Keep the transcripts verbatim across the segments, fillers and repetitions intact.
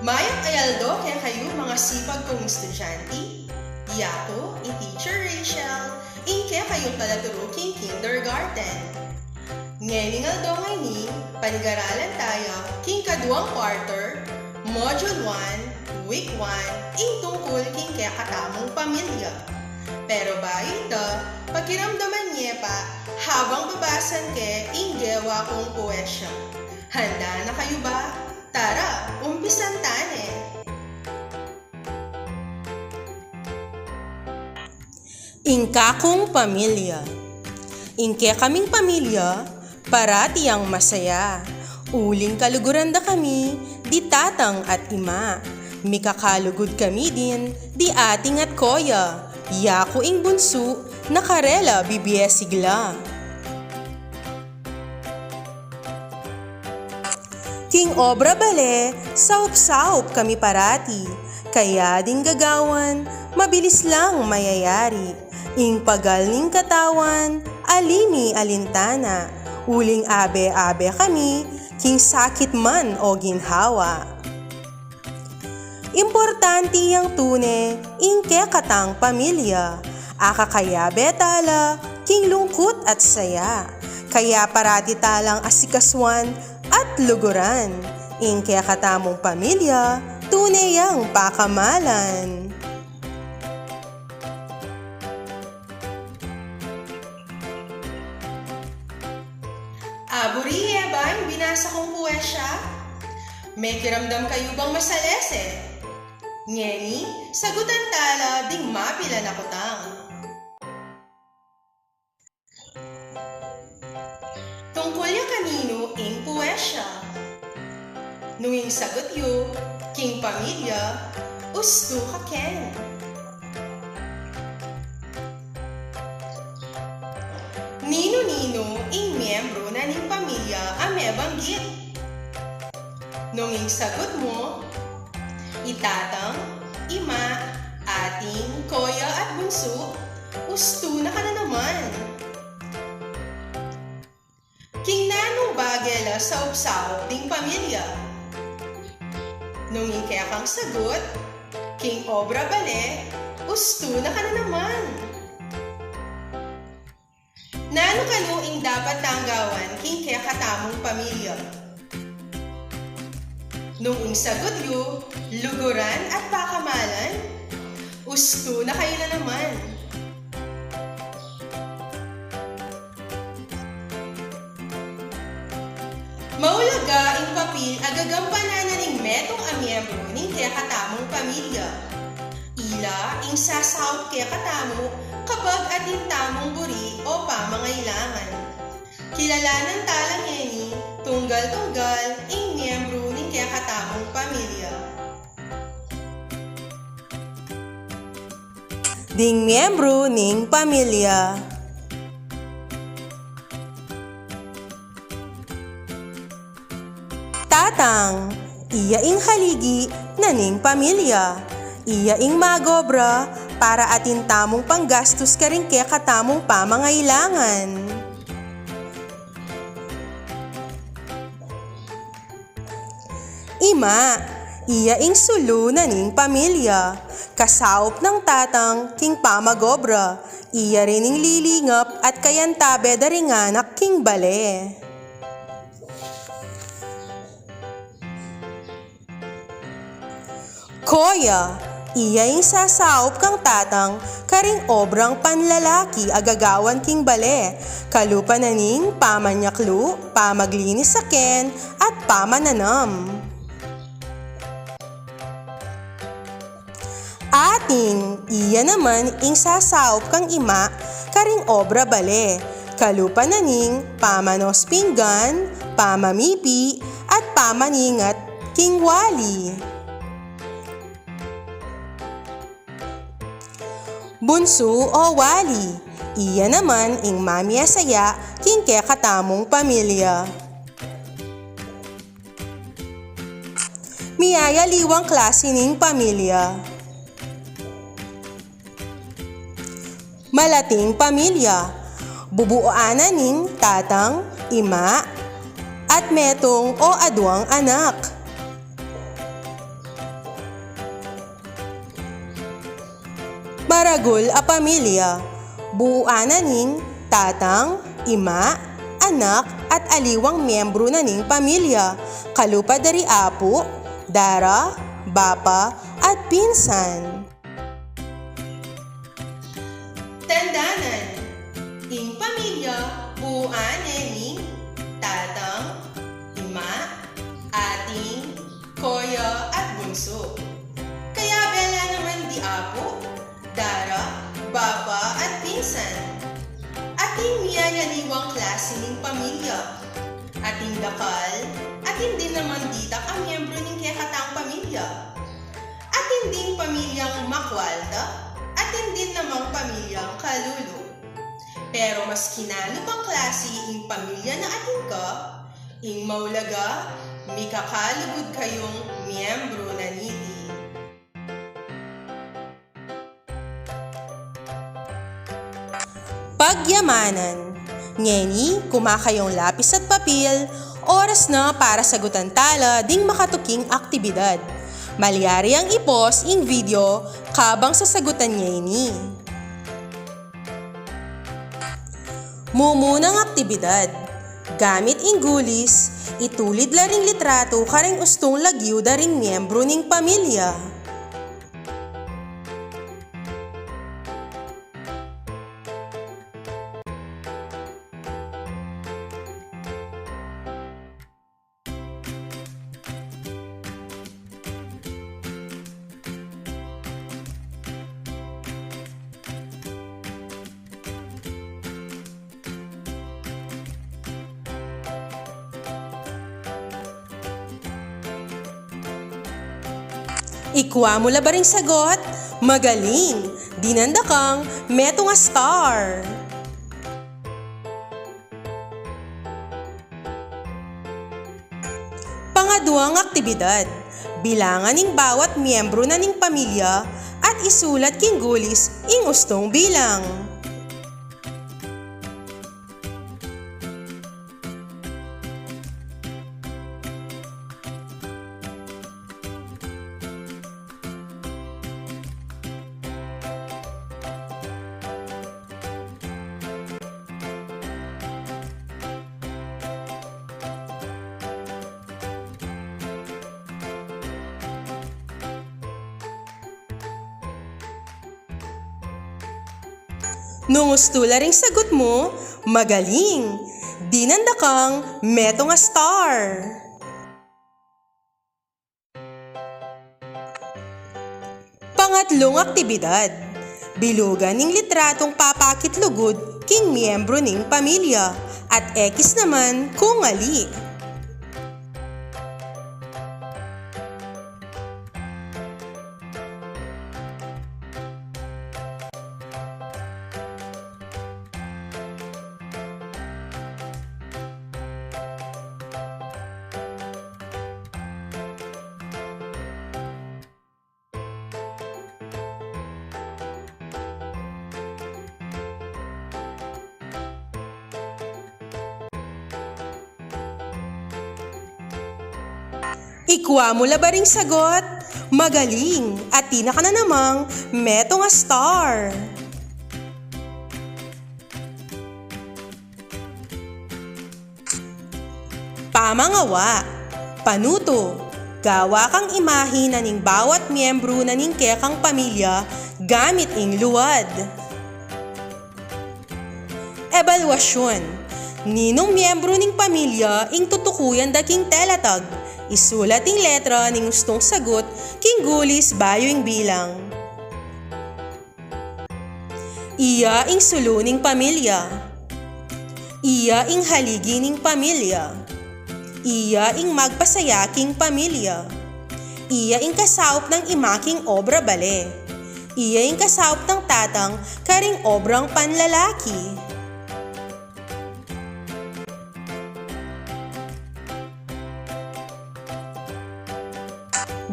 Mayap a aldo kekayu, mga sipag kung estudyante. Yaku i Teacher Rachel, ing kekayung palaturu king kindergarten. Ngening aldo ngeni, pag-aralan taya king kaduang quarter, Module one, Week one, ing tungkul king kekatamung pamilya. Pero bayu ita, pakiramdaman ye pa habang babasan ke ing gewa kung puwesya. Handa na kayu ba? Tara, umpisan ta ne. Ing kakung pamilya. Ing kekaming pamilya, parati yang masaya. Uling kaluguran da kami di tatang at ima. Mikakalugud kami din di ating at koya. Yaku ing bunsu, na karela bibie sigla. King obra bale, saup-saup kami parati, kaya ding gagawan, mabilis lang mayayari. Ing pagal ning katawan, ali mi alintana, uling abe-abe kami, king sakit man o ginhawa. Importante yang tune ing kekatang pamilya. Akakayabe tala king lungkut at saya. Kaya parati talang asikasuan at luguran. Ing kekatamung pamilya, tune yang pakamalan. Aburi ye ba ing binasa kung puwesya? Mekiramdam kayu bang masalese? Ngeni, sagutan tala ding mapilan a kutang. Tungkul ya kaninu ing puwesya? Nung ing sagut yu, king pamilya, ustu ka ken. Ninu-ninu ing miyembru na ning pamilya a mebanggit? Nung ing sagut mu, i tatang, ima, ating, koya at bunsu, ustu na ka na naman. King nanung bage la saup-saup ding pamilya? Nung ing kekang sagut, king obra bale, ustu na ka na naman. Nanu kanu ing dapat tang gawan king kekatamung pamilya? Nung ing sagut yu, luguran at pakamalan, ustu na kayu na naman. Maulaga ing papil a gagampanan na ning metung a miyembru ning kekatamung pamilya. Ila ing sasaup kekatamu kapag atin tamung buri o pamangailangan. Kilalanan tala ngeni tunggal-tunggal ing miyembru ning kekatamung pamilya. Ding miyembru ning pamilya. Tatang, iya ing haligi na ning pamilya. Iya ing mag-obra para atin tamung panggastus karing kekatamung pamangailangan. Ima, iya ing sulu na ning pamilya. Kasaup nang tatang king pamag-obra, iya rin ing lilingap at kayantabe da ring anak king bale. Koya, iya ing sasaup kang tatang karing obrang panlalaki a gagawan king bale, kalupa na ning pamanyaklu, pamaglinis saken, at pamananam. Ating, iya naman ing sasaup kang ima karing obra bale, kalupa na ning pamanos pinggan, pamamipi, at pamaningat king wali. Bunsu o wali, iya naman ing mamiasaya king kekatamung pamilya. Miyayaliwang klase ning pamilya. Malating pamilya. Bubuuan na ning tatang, ima, at metung o aduang anak. Maragul a pamilya. Buuan na ning tatang, ima, anak, at aliwang miyembru na ning pamilya. Kalupa da ri apu, dara, bapa, at pinsan. Tandanan, ing pamilya buuan ne ning tatang, ima, ating, koya, at bunsu. Kaya bela naman di apu, dara, bapa, at pinsan. Atin mialiwang klasi ning pamilya. Atin dakal, atin din naman ditak a miyembru ning kekatang pamilya. Atin ding pamilyang makwalta, atin din namang pamilyang kalulu. Pero mas kinalup a klasi ing pamilya na atin ka, ing maulaga, mikakalugud kayung miyembru na niti. Pagyamanan. Ngeni, kuma kayong lapis at papil, oras na para sagutan tala ding makatuking aktibidad. Malyari yang i-pause ing video kabang sasagutan ngeni. Mumunang aktibidad. Gamit ing gulis, itulid la ring litratu karing ustung lagyu da ring miyembru ning pamilya. Ikua mu la ba ring sagot? Magaling! Dinan da kang metung a star! Pangaduang aktibidad, bilangan ing bawat miyembru na ning pamilya at isulat king gulis ing ustung bilang. Nung ustu la ring sagut mu, magaling! Dinan da kang metung a star! Pangatlung aktibidad, bilugan ing litratung papakit lugud king miyembru ning pamilya at ekis naman kung ali. Ikua mu la ba ring sagot? Magaling! Atin na ka na namang metung a star! Pamangawa. Panutu. Gawa kang imahe na ning bawat miyembru na ning kekang pamilya gamit ing luwad. Ebalwasyun. Ninung miyembru ning pamilya ing tutukuyan da king telatag? Isulat ing letra ning ustung sagut king gulis bayu ing bilang. Iya ing sulu ning pamilya. Iya ing haligi ning pamilya. Iya ing magpasaya king pamilya. Iya ing kasaup nang ima king obra bale. Iya ing kasaup nang tatang karing obrang panlalaki.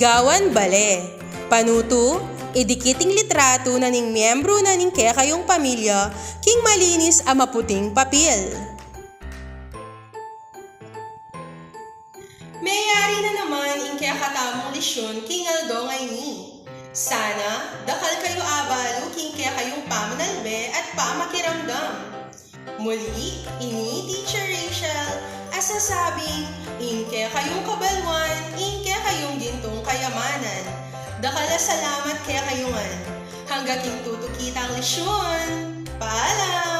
Gawan bale. Panutu, idikit ing litratu na ning miyembru na ning kekayung pamilya king malinis a maputing papil. Meyari na naman ing kekatamung lesyun king aldo ngeni. Sana dakal kayu abalu king kekayung pamanalbe at pamakiramdam. Muli, ini Teacher Rachel a sasabing, ing kekayung kabaluan, ing kekayung gintung kayamanan. Dakal a salamat kekayu ngan. Hanggang king tutuki tang lesyun. Paalam!